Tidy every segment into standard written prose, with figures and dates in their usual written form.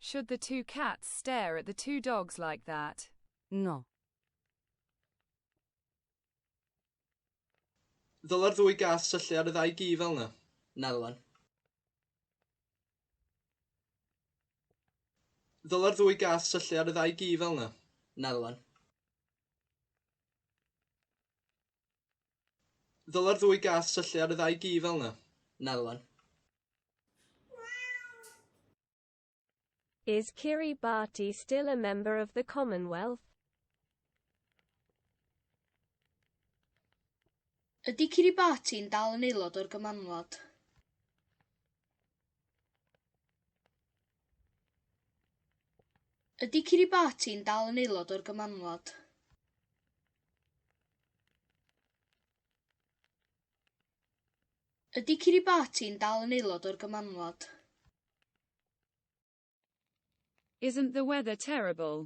Should the two cats stare at the two dogs like that? No. Ddyla'r ddwy gath syllu ar y ddau gi fel 'na? Naddylan. Ddyla'r ddwy gath syllu ar y ddau gi fel 'na? Naddylan. Ddyla'r ddwy gath syllu ar y ddau gi fel 'na? Naddylan. Is Kiribati still a member of the Commonwealth? Ydy Kiribati'n dal yn aelod o'r Gymanwlad? Ydy Kiribati'n dal yn aelod o'r Gymanwlad? Ydy Kiribati'n dal yn aelod o'r Gymanwlad? Isn't the weather terrible?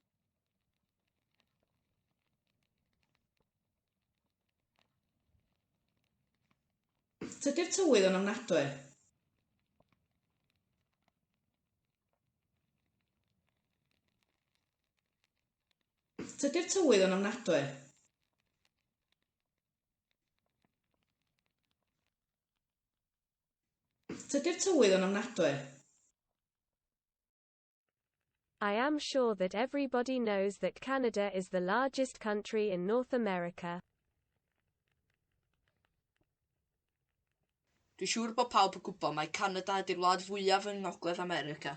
Tydi'r tywydd yn ofnadwy. Tydi'r tywydd yn ofnadwy. Tydi'r tywydd yn ofnadwy. I am sure that everybody knows that Canada is the largest country in North America. Dwi'n siŵr bod pawb yn gwybod mai Canada ydy'r wlad fwyaf yng Ngogledd America.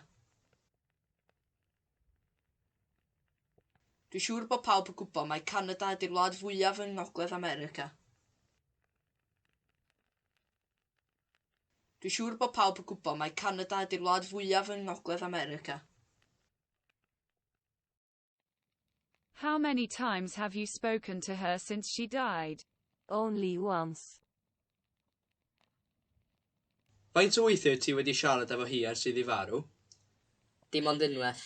Dwi'n siŵr bod pawb yn gwybod mai Canada ydy'r wlad fwyaf yng Ngogledd America. Dwi'n siŵr bod pawb yn gwybod mai Canada ydy'r wlad fwyaf yng Ngogledd America. How many times have you spoken to her since she died? Only once. Faint o weithiau wyt ti wedi siarad efo hi ers iddi farw? Dim ond unwaith.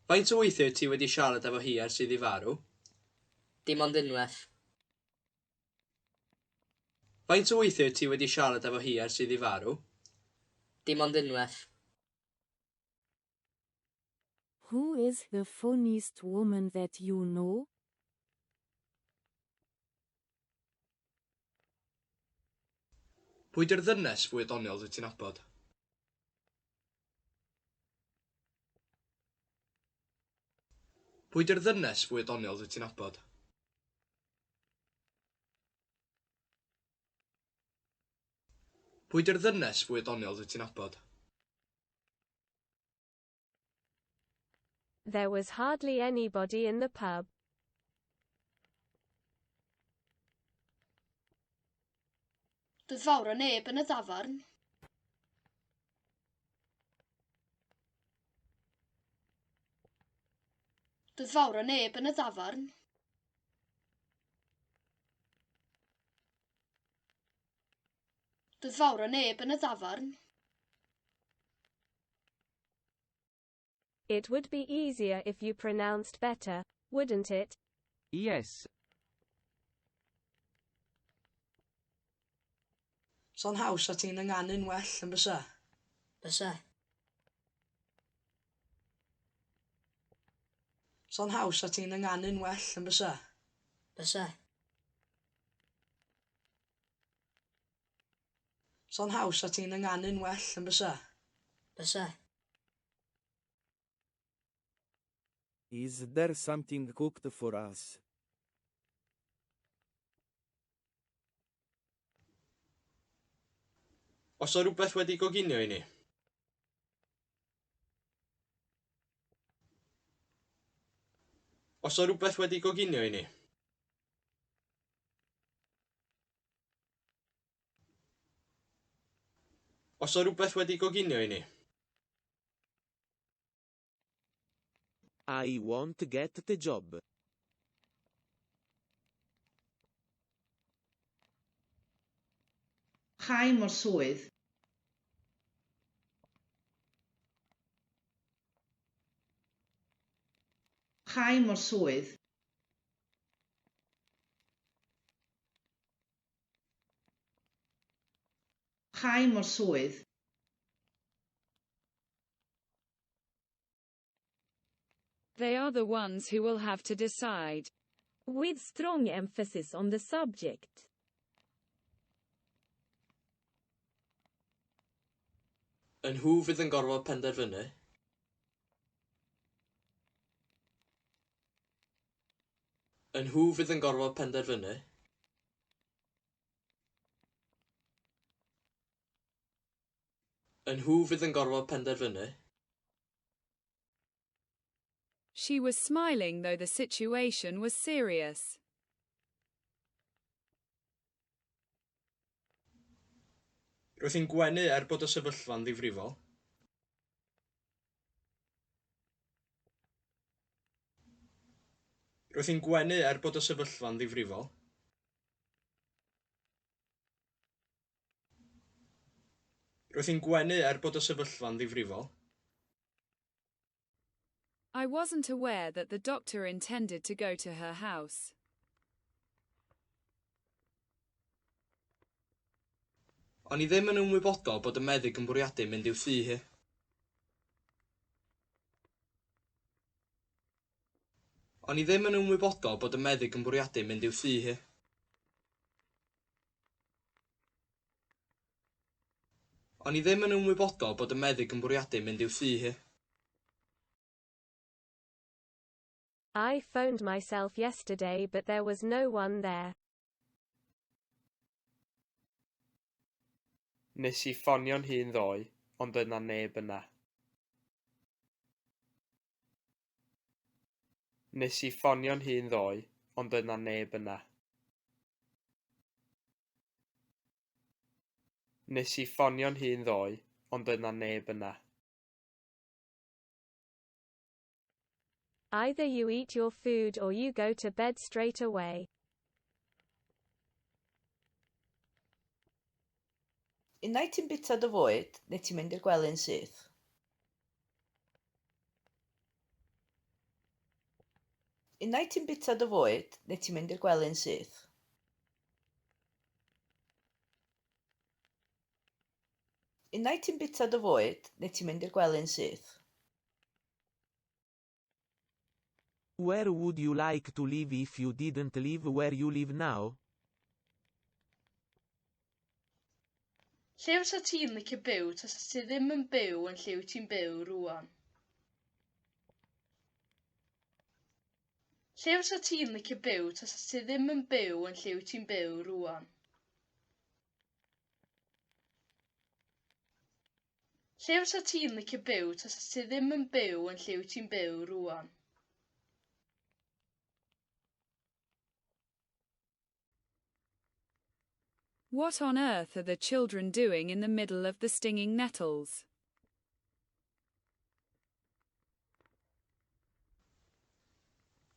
Faint o weithiau wyt ti wedi siarad efo hi ers iddi farw? Dim ond unwaith. Faint o weithiau wyt ti wedi siarad efo hi ers iddi farw? Dim ond unwaith. Who is the funniest woman that you know? Pwy 'di'r ddynes fwya doniol dwyt ti'n nabod? Pwy 'di'r ddynes fwya doniol dwyt ti'n nabod? Pwy 'di'r ddynes fwya doniol dwyt ti'n nabod? There was hardly anybody in the pub. Doedd fawr o neb yn y dafarn. Doedd fawr o neb yn y dafarn. Doedd fawr o neb yn y dafarn. It would be easier if you pronounced better, wouldn't it? Yes. Sa'n haws 'sa ti'n ynganu'n well yn bysa? Bysa. Sa'n haws 'sa ti'n ynganu'n well yn bysa? Bysa. Sa'n haws 'sa ti'n ynganu'n well yn bysa? Bysa. Is there something cooked for us? Oes 'na rywbeth wedi goginio i ni? Oes 'na rywbeth wedi goginio i ni? Oes 'na rywbeth wedi goginio i ni? I won't get the job. Cha i mo'r swydd. Cha i mo'r swydd. Cha i mo'r swydd. They are the ones who will have to decide. With strong emphasis on the subject. Y nhw fydd yn gorfod penderfynu. Y nhw fydd yn gorfod penderfynu. Y nhw fydd yn gorfod penderfynu. She was smiling though the situation was serious. Roedd hi'n gwenu er bod y sefyllfa'n ddifrifol. Roedd hi'n gwenu er bod y sefyllfa'n ddifrifol. Roedd hi'n gwenu er bod y sefyllfa'n ddifrifol. I wasn't aware that the doctor intended to go to her house. O'n i ddim yn ymwybodol bod y meddyg yn bwriadu mynd i'w thŷ hi. O'n i ddim yn ymwybodol bod y meddyg yn bwriadu mynd i'w thŷ hi. O'n i ddim yn ymwybodol bod y meddyg yn bwriadu mynd i'w thŷ hi. I phoned myself yesterday but there was no one there. Nes i ffonio'n hun ddoe, ond doedd 'na neb yna. Nes i ffonio'n hun ddoe, ond doedd 'na neb yna. Nes i ffonio'n hun ddoe, ond doedd 'na neb yna. Either you eat your food or you go to bed straight away. Unai ti'n bwyta dy fwyd, neu ti'n mynd i'r gwely'n syth. Unai ti'n bwyta dy fwyd, neu ti'n mynd i'r gwely'n syth. Unai ti'n bwyta dy fwyd, neu ti'n mynd i'r gwely'n syth. Where would you like to live if you didn't live where you live now? Lle fysa ti'n licio byw tasa ti ddim yn byw yn lle wyt ti'n byw rŵan? Lle fysa ti'n licio byw tasa ti ddim yn byw yn lle wyt ti'n byw rŵan? Lle fysa ti'n licio byw tasa ti ddim yn byw yn lle wyt ti'n byw rŵan? What on earth are the children doing in the middle of the stinging nettles?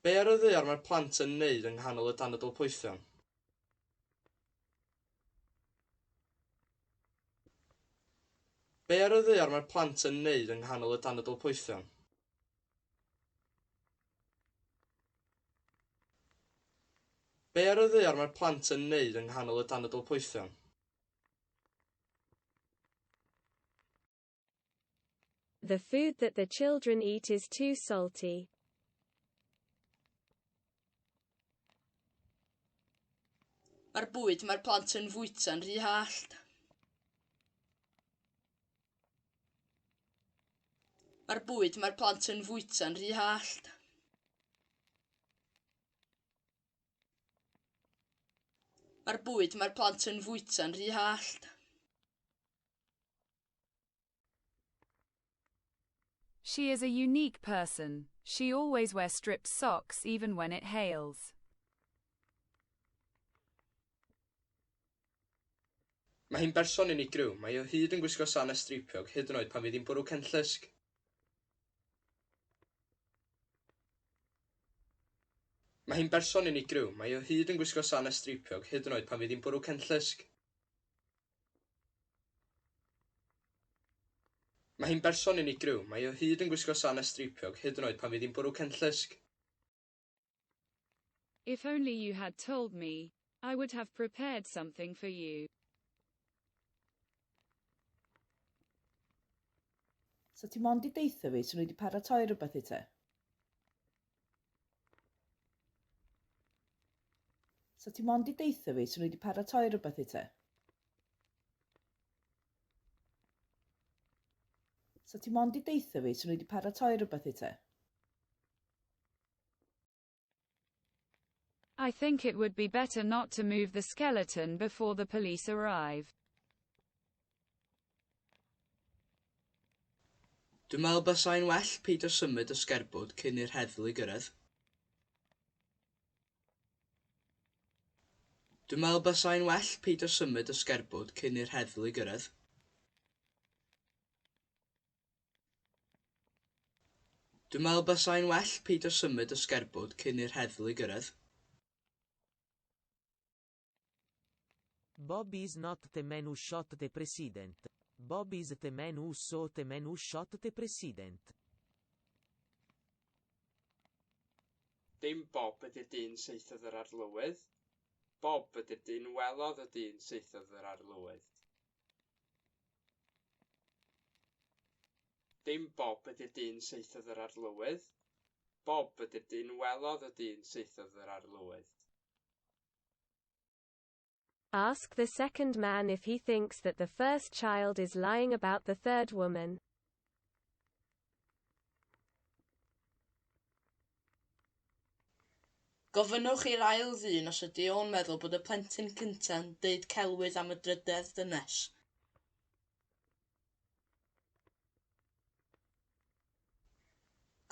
Be ar y ddaear mae'r plant yn wneud yng nghanol y danadl poethion? Be ar y ddaear mae'r plant yn wneud yng nghanol y danadl poethion? Be ar y ddaear mae'r plant yn wneud yng nghanol y danadl poethion? The food that the children eat is too salty. Mae'r bwyd mae'r plant yn fwyta'n rhy hallt. Mae'r bwyd mae'r plant yn fwyta'n rhy hallt. Mae'r bwyd mae'r plant yn fwyta'n rhy hallt. She is a unique person. She always wears stripped socks even when it hails. Mae hi'n berson unigryw. Mae hi o hyd yn gwisgo sanau streipiog, hyd yn oed pan fydd hi'n bwrw cenllysg. Mae hi'n berson unigryw. Mae hi o hyd yn gwisgo sanau streipiog, hyd yn oed pan fydd hi'n bwrw cenllysg. Mae hi'n berson unigryw. Mae hi o hyd yn gwisgo sanau streipiog, hyd yn oed pan fydd hi'n bwrw cenllysg. If only you had told me, I would have prepared something for you. Sa ti mond 'di deutha fi, 'swn i wedi paratoi rhywbeth i ti. Sa ti mond 'di deutha fi, 'swn i 'di paratoi rhywbeth i ti. Sa ti mond 'di deutha fi, 'swn i 'di paratoi rhywbeth i ti. I think it would be better not to move the skeleton before the police arrive. Dwi'n meddwl basai'n well peidio symud y sgerbwd cyn i'r heddlu gyrraedd. Dwi'n meddwl basai'n well peidio symud y sgerbwd cyn i'r heddlu gyrraedd. Dwi'n meddwl basai'n well peidio symud y sgerbwd cyn i'r heddlu gyrraedd. Bob is not the man who shot the president. Bob is the man who saw the man who shot the president. Dim Bob ydy'r dyn saethodd yr arlywydd. Bob ydy'r dyn welodd y dyn saethodd yr arlywydd. Dim Bob ydy'r dyn saethodd yr arlywydd. Bob ydy'r dyn welodd y dyn saethodd yr arlywydd. Ask the second man if he thinks that the first child is lying about the third woman. Gofynnwch i'r ail ddyn os ydy o'n meddwl bod y plentyn cynta'n deud celwydd am y drydedd ddynes.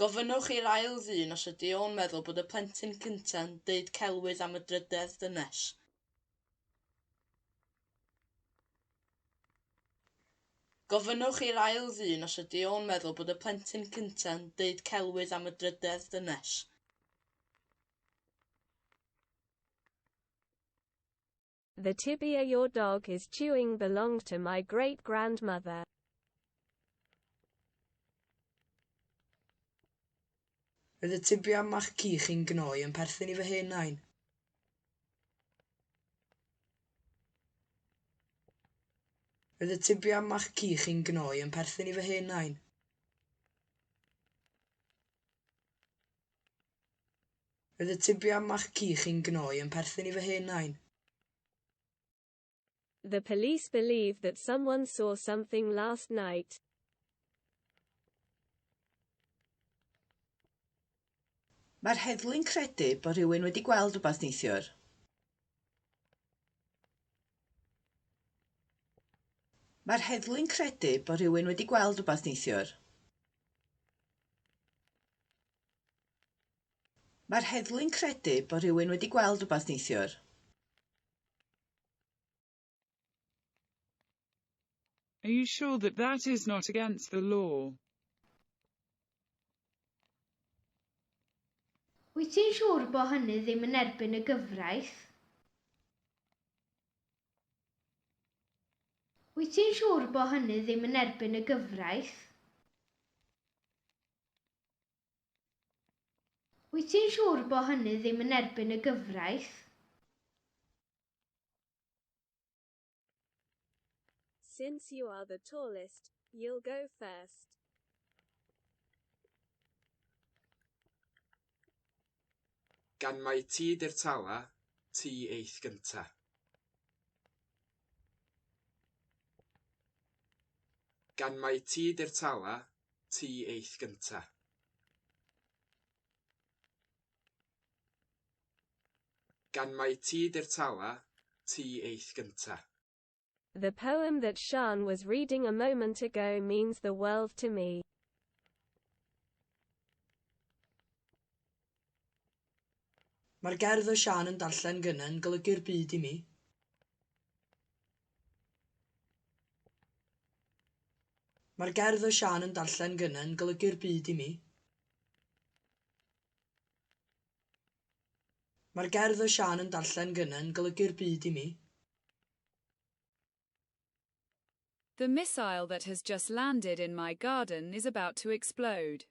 Gofynnwch i'r ail ddyn os ydy o'n meddwl bod y plentyn cynta'n deud celwydd am y drydedd ddynes. Gofynnwch i'r ail ddyn os ydy o'n meddwl bod y plentyn cynta'n deud celwydd am y drydedd ddynes. The tibia your dog is chewing belonged to my great-grandmother. Roedd y tibia ma'ch ci chi'n gnoi yn perthyn i fy hen nain. Roedd y tibia ma'ch ci chi'n gnoi yn perthyn i fy hen nain. Roedd y tibia ma'ch ci chi'n gnoi yn perthyn i fy hen nain. The police believe that someone saw something last night. Mae'r heddlu'n credu bod rhywun wedi gweld rhywbeth neithiwr. Mae'r heddlu'n credu bod rhywun wedi gweld rhywbeth neithiwr. Mae'r heddlu'n credu bod rhywun wedi gweld rhywbeth neithiwr. Are you sure that that is not against the law? Wyt ti'n siŵr bod hynny ddim yn erbyn y gyfraith? Wyt ti'n siŵr bod hynny ddim yn erbyn y gyfraith? Wyt ti'n siŵr bod hynny ddim yn erbyn y gyfraith? Since you are the tallest, you'll go first. Gan mai ti 'di'r tala, ti eith gynta. Gan mai ti 'di'r tala, ti eith gynta. Gan mai ti 'di'r tala, ti eith gynta. The poem that Sian was reading a moment ago means the world to me. Mae'r gerdd o Sian yn darllen gynnau yn golygu'r byd i mi. Mae'r gerdd o Sian yn darllen gynnau yn golygu'r byd i mi. Mae'r gerdd o Sian yn darllen gynnau yn golygu'r byd i mi. The missile that has just landed in my garden is about to explode.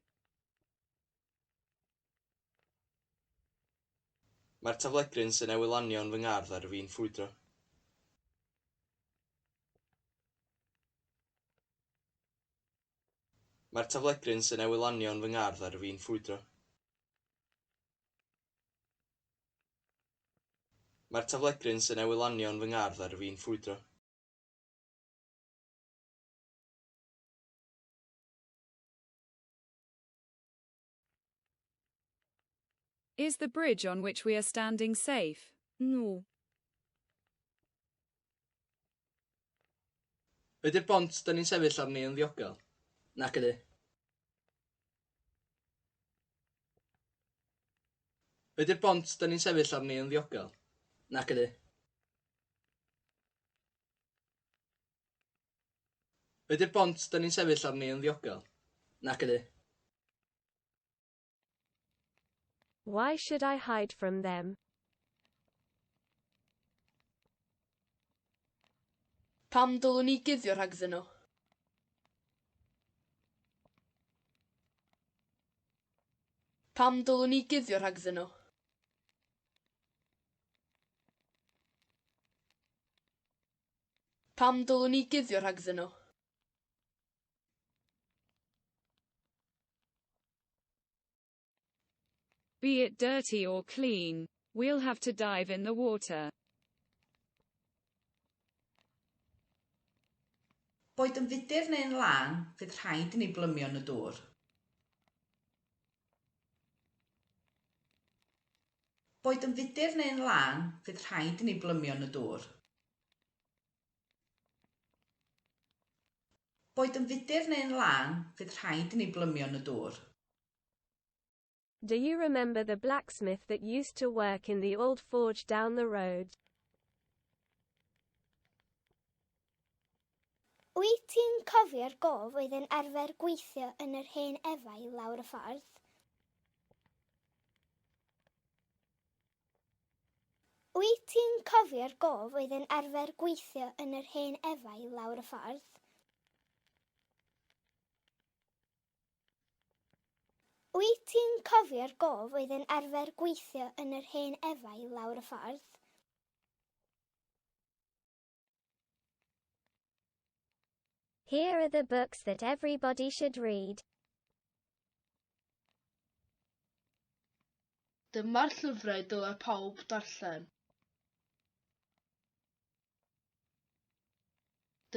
Mae'r taflegryn sy'n newydd lanio yn fy ngardd ar fin ffrwydro. Mae'r taflegryn sy'n newydd lanio yn fy ngardd ar fin ffrwydro. Mae'r taflegryn sydd newydd lanio yn fy ngardd ar fin ffrwydro. Is the bridge on which we are standing safe? No. Ydy'r bont 'dan ni'n sefyll arni yn ddiogel? Nac ydy. Ydy'r bont 'dan ni'n sefyll arni yn ddiogel? Nac ydy. Ydy'r bont 'dan ni'n sefyll arni yn ddiogel? Nac ydy. Why should I hide from them? Pam dylwn i guddio rhagddyn nhw? Pam dylwn i guddio rhagddyn nhw? Pam dylwn i guddio rhagddyn nhw? Be it dirty or clean, we'll have to dive in the water. Boed yn fudur neu'n lân, fydd rhaid i ni blymio yn y dŵr. Boed yn fudur neu'n lân, fydd rhaid i ni blymio yn y dŵr. Boed yn fudur neu'n lân, fydd rhaid i ni blymio yn y dŵr. Do you remember the blacksmith that used to work in the old forge down the road? Wyt ti'n cofio'r gof oedd yn arfer gweithio yn yr hen efail lawr y ffordd? Wyt ti'n cofio'r gof oedd yn arfer gweithio yn yr hen efail lawr y ffordd? Wyt ti'n cofio'r gof oedd yn arfer gweithio yn yr hen efail lawr y ffordd? Here are the books that everybody should read. Dyma'r llyfrau dylai pawb darllen.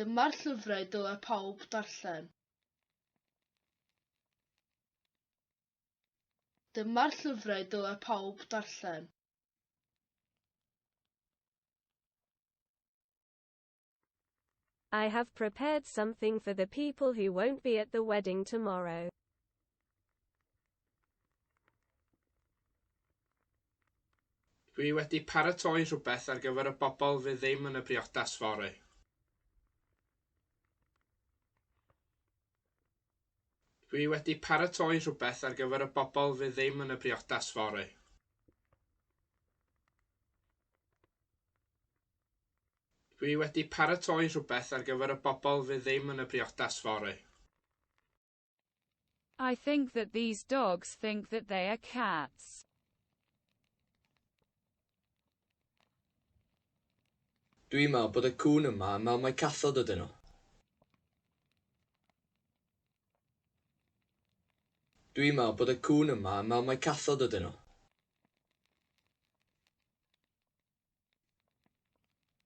Dyma'r llyfrau dylai pawb darllen. Dyma'r llyfrau dylai pawb darllen. I have prepared something for the people who won't be at the wedding tomorrow. Dwi wedi paratoi rhywbeth ar gyfer y bobl fydd ddim yn y briodas fory. Dwi wedi paratoi rhywbeth ar gyfer y bobl fydd ddim yn y briodas fory. Dwi wedi paratoi rhywbeth ar gyfer y bobl fydd ddim yn y briodas fory. I think that these dogs think that they are cats. Dwi'n meddwl bod y cŵn yma yn meddwl mai cathod ydyn nhw. Dwi'n meddwl bod y cŵn yma yn meddwl mai cathod ydyn nhw.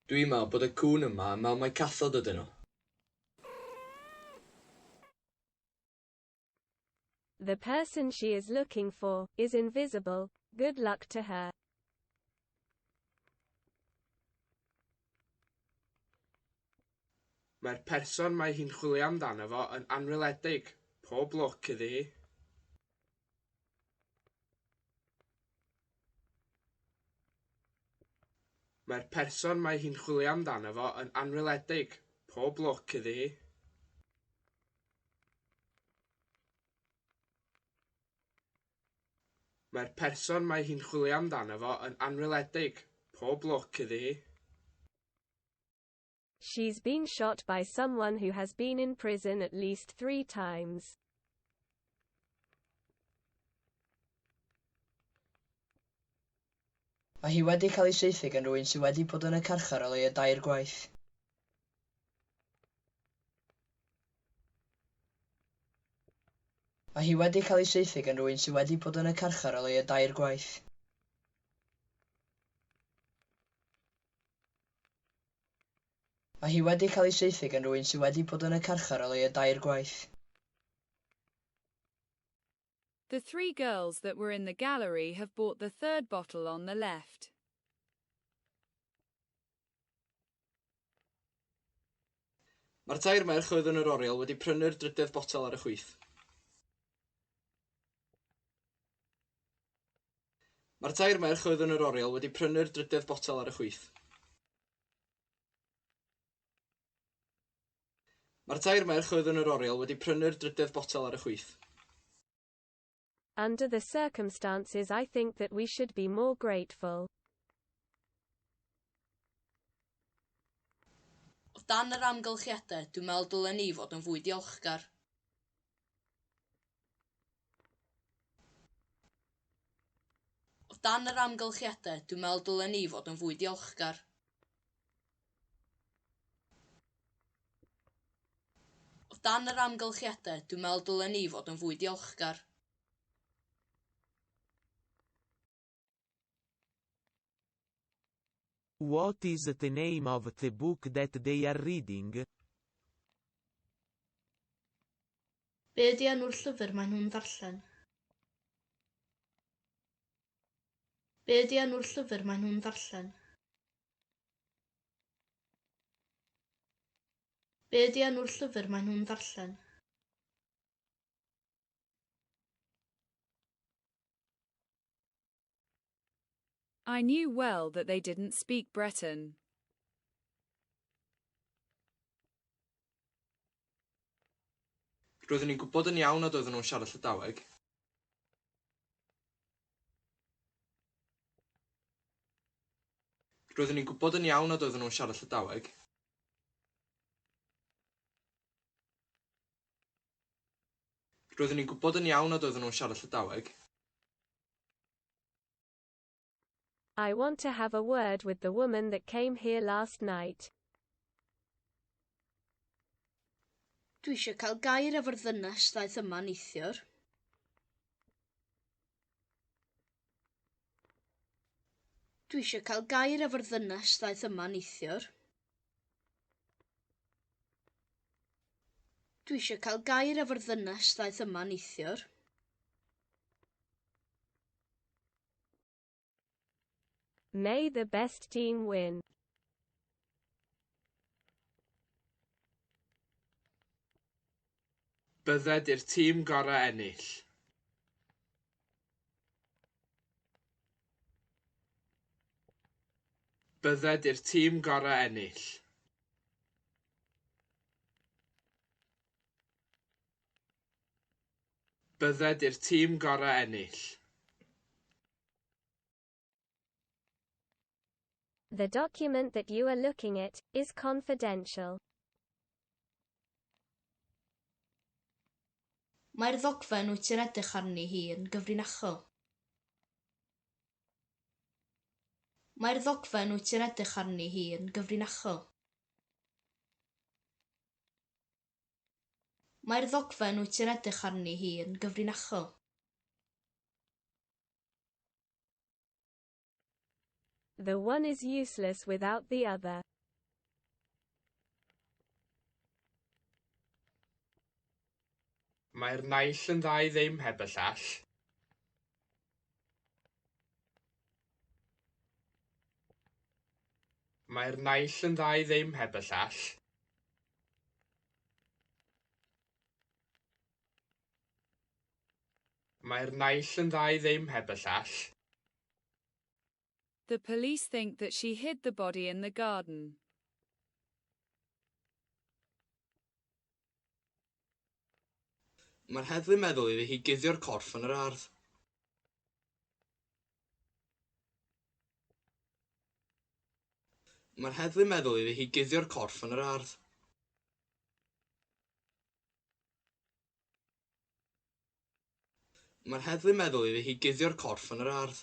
Dwi'n meddwl bod y cŵn yma yn meddwl mai cathod ydyn nhw. The person she is looking for is invisible. Good luck to her. Mae'r person mae hi'n chwilio amdano fo yn anweledig. Pob lwc iddi hi. Mae'r person mae hi'n chwilio amdano fo yn anweledig. Pob lwc iddi hi. Mae'r person mae hi'n chwilio amdano fo yn anweledig. Pob lwc iddi hi. She's been shot by someone who has been in prison at least 3 times. Mae hi wedi cael ei saethu gan rywun sydd wedi bod yn y carchar o leia dair gwaith. Mae hi wedi cael ei saethu gan rywun sydd wedi bod yn y carchar o leia dair gwaith. Mae hi wedi cael ei saethu gan rywun sydd wedi bod yn y carchar o leia dair gwaith. The three girls that were in the gallery have bought the third bottle on the left. Mae'r tair merch oedd yn yr oriel wedi prynu'r drydedd botel ar y chwith. Mae'r tair merch oedd yn yr oriel wedi prynu'r drydedd botel ar y chwith. Mae'r tair merch oedd yn yr oriel wedi prynu'r drydedd botel ar y chwith. Under the circumstances I think that we should be more grateful. O dan yr amgylchiadau, dwi'n meddwl dylen ni fod yn fwy diolchgar. O dan yr amgylchiadau, dwi'n meddwl dylen ni fod yn fwy diolchgar. O dan yr amgylchiadau, dwi'n meddwl dylen ni fod yn fwy diolchgar. What is the name of the book that they are reading? Be ydy enw'r llyfr maen nhw'n ddarllen? Be ydy enw'r llyfr maen nhw'n ddarllen? Be ydy enw'r llyfr maen nhw'n ddarllen? I knew well that they didn't speak Breton. Roeddwn i'n gwybod yn iawn nad oedden nhw'n siarad Llydaweg. Roeddwn i'n gwybod yn iawn nad oedden nhw'n siarad Llydaweg. Roeddwn i'n gwybod yn iawn nad oedden nhw'n siarad Llydaweg. I want to have a word with the woman that came here last night. Dwi eisiau cael gair efo'r ddynes ddaeth yma neithiwr. Dwi eisiau cael gair efo'r ddynes ddaeth yma neithiwr. Dwi eisiau cael gair efo'r ddynes ddaeth yma neithiwr. May the best team win. Bydded i'r tîm gorau ennill. Bydded i'r tîm gorau ennill. Bydded i'r tîm gorau ennill. The document that you are looking at is confidential. Mae'r ddogfen wyt ti'n edrych arni hi yn gyfrinachol. Mae'r ddogfen wyt ti'n edrych arni hi yn gyfrinachol. Mae'r ddogfen wyt ti'n edrych arni hi yn gyfrinachol. The one is useless without the other. Mae'r naill yn dda i ddim heb y llall. Mae'r naill yn dda i ddim heb y llall. Mae'r naill yn dda i ddim heb y llall. The police think that she hid the body in the garden. Mae'r heddlu'n meddwl iddi hi guddio'r corff yn yr ardd. Mae'r heddlu'n meddwl iddi hi guddio'r corff yn yr ardd. Mae'r heddlu'n meddwl iddi hi guddio'r corff yn yr ardd.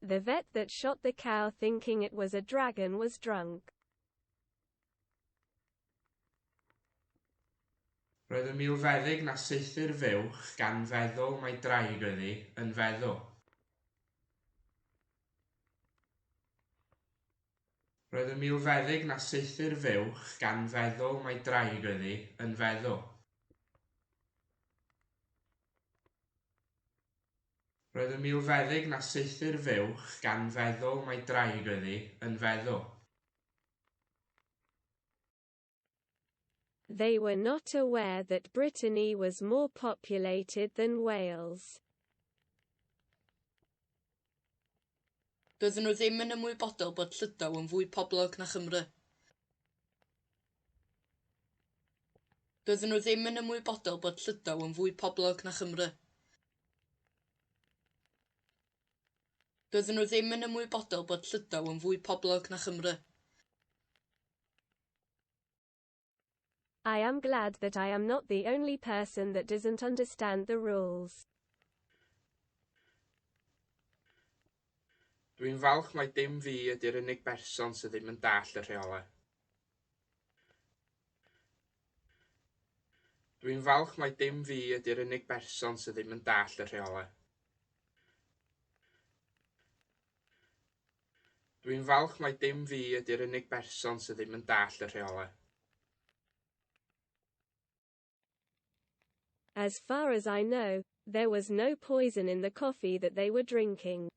The vet that shot the cow thinking it was a dragon was drunk. Roedd y milfeddyg na saethu'r fuwch gan feddwl mai draig oedd hi, yn feddw. Roedd y milfeddyg na saethu'r fuwch gan feddwl mai draig oedd hi, yn feddw. Roedd y milfeddyg na saethu'r fuwch gan feddwl mai draig oedd hi, yn feddw. They were not aware that Brittany was more populated than Wales. Doedden nhw ddim yn ymwybodol bod Llydaw yn fwy poblog na Chymru. Doedden nhw ddim yn ymwybodol bod Llydaw yn fwy poblog na Chymru. Doedden nhw ddim yn ymwybodol bod Llydaw yn fwy poblog na Chymru. I am glad that I am not the only person that doesn't understand the rules. Dwi'n falch mai dim fi ydy'r unig berson sydd ddim yn dallt y rheolau. Dwi'n falch mai dim fi ydy'r unig berson sydd ddim yn dallt y rheolau. Dwi'n falch mai dim fi ydy'r unig berson sydd ddim yn dallt y rheolau. As far as I know, there was no poison in the coffee that they were drinking.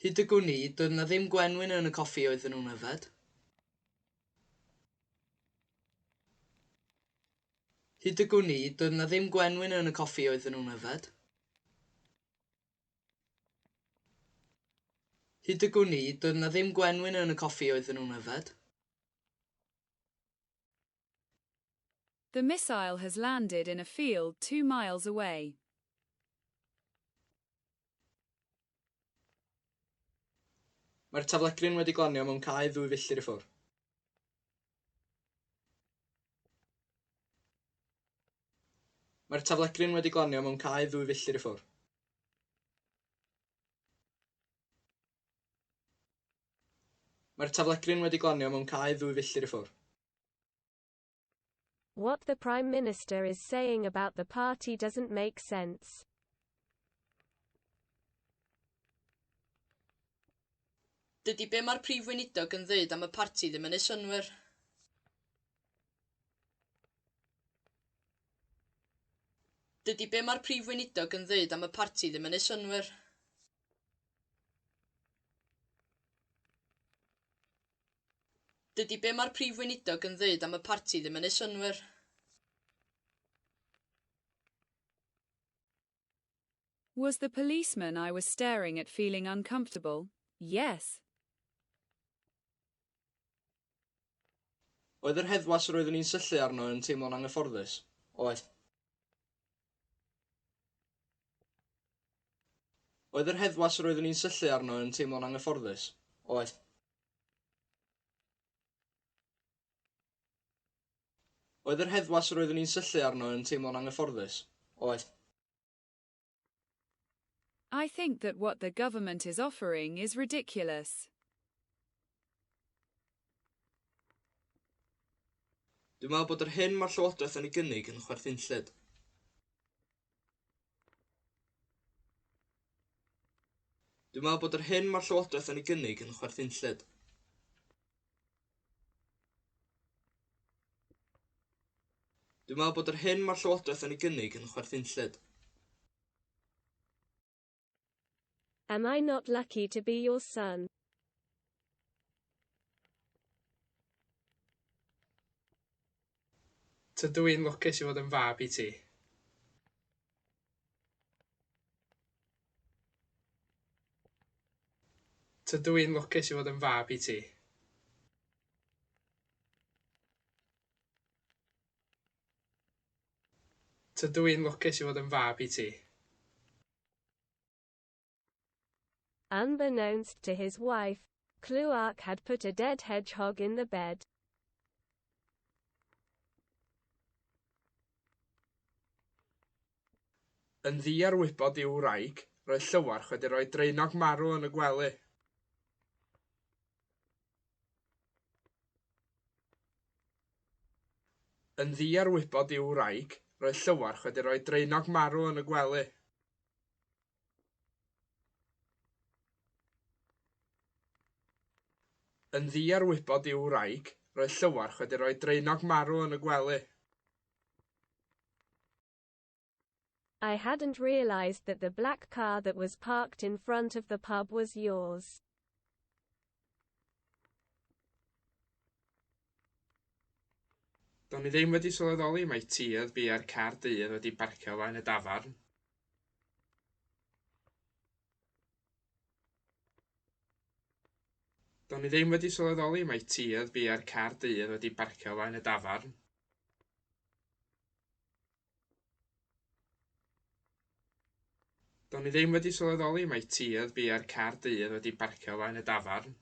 Hyd y gwn i, doedd 'na ddim gwenwyn yn y coffi oedden nhw'n yfed. Hyd y gwn i, doedd 'na ddim gwenwyn yn y coffi oedden nhw'n yfed. Hyd y gwn i, doedd 'na ddim gwenwyn yn y coffi oedden nhw'n yfed. The missile has landed in a field 2 miles away. Mae'r taflegryn wedi glanio mewn cae 2 filltir i ffwrdd. Mae'r taflegryn wedi glanio mewn cae 2 filltir i ffwrdd. Mae'r taflegryn wedi glanio mewn cae 2 filltir i ffwrdd. What the Prime Minister is saying about the party doesn't make sense. Dydy be mae'r prif weinidog yn ddeud am y parti ddim yn neud synnwyr. Dydy be mae'r prif weinidog yn ddeud am y parti ddim yn neud synnwyr. Dydy be mae'r prif weinidog yn ddeud am y parti ddim yn neud synnwyr. Was the policeman I was staring at feeling uncomfortable? Yes. Oedd yr heddwas yr oeddwn i'n syllu arno yn teimlo'n anghyfforddus? Oedd. Oedd yr heddwas yr oeddwn i'n syllu arno yn teimlo'n anghyfforddus? Oedd. Oedd yr heddwas yr oeddwn i'n syllu arno yn teimlo'n anghyfforddus? Oedd. I think that what the government is offering is ridiculous. Dwi'n meddwl bod yr hyn mae'r Llywodraeth yn ei gynnig yn chwerthinllyd. Dwi'n meddwl bod yr hyn mae'r Llywodraeth yn ei gynnig yn chwerthinllyd. Dwi'n meddwl bod yr hyn mae'r Llywodraeth yn ei gynnig yn chwerthinllyd. Am I not lucky to be your son? Tydw i'n lwcus i fod yn fab i ti. Tydw i'n lwcus i fod yn fab i ti. Tydw i'n lwcus i fod yn fab i ti. Unbeknownst to his wife, Cluark had put a dead hedgehog in the bed. Yn ddiarwybod i'w wraig, roedd Llywarch wedi rhoi draenog marw yn y gwely. Yn ddiarwybod i'w wraig, roedd Llywarch wedi rhoi draenog marw yn y gwely. Yn ddiarwybod i'w wraig, roedd Llywarch wedi rhoi draenog marw yn y gwely. I hadn't realized that the black car that was parked in front of the pub was yours. Do'n i ddim wedi sylweddoli mai ti oedd biau'r car du oedd wedi parcio o flaen y dafarn. Do'n i ddim wedi sylweddoli mai ti oedd biau'r car du oedd wedi parcio o flaen y dafarn. Do'n i ddim wedi sylweddoli mai ti oedd biau'r car du oedd wedi parcio o flaen y dafarn.